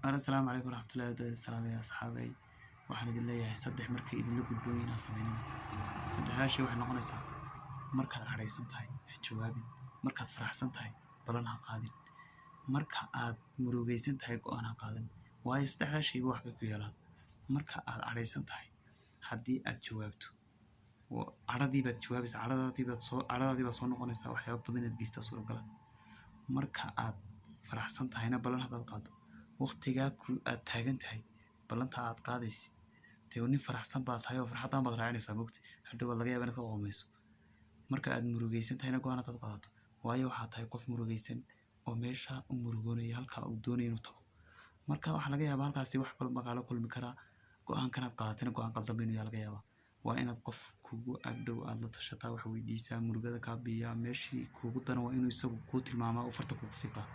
Assalaamu calaykum waraxmatullahi wabarakaatu. Salaamaya asxaabay. Waxaan idin leeyahay saddex markay idinla gudboon yihiin ha sameynina. Saddexdaa shay waxay noqonaysaa: markaad cadhaysan tahay, ha jawaabin; markaad faraxsan tahay, balan ha qaadin; marka aad murugaysan tahay, go'aan ha qaadan. Waayo, saddexdaa shayba wax bay ku yeelaan. Marka aad cadhaysan tahay, haddii aad jawaabto, cadhadii baad jawaabaysaa, cadhadaadii baad soo noqonaysaa, waxyaabo badan inaad geystaa suuragala. Marka aad faraxsan tahayna, ballan haddaad qaado, waqtigaa ku aad taagan tahay ballanta aad qaadaysid, dee nin faraxsan baad tahay oo farxaddaan baad raacinaysaa, mogti hadhow waad laga yaabaa inaad ka qoomayso. Marka aad murugaysan tahayna, go'aan haddaad qaadato, waayo waxaad tahay qof murugaysan oo meesha u murugoonaya halka uu doonayo inuu tago. Marka waxaa laga yaabaa halkaasi wax badan baa kaala kulmi karaa. Go'aankan aad qaadatayna go'aan qaldan inuu yahay laga yaabaa. Waa inaad qof kugu ag dhow aad la tashataa, wax weydiisaa, murugada kaa biiyaa, meeshii kuugu daran waa inuu isagu kuu tilmaamaa oo farta kugu fiiqaa.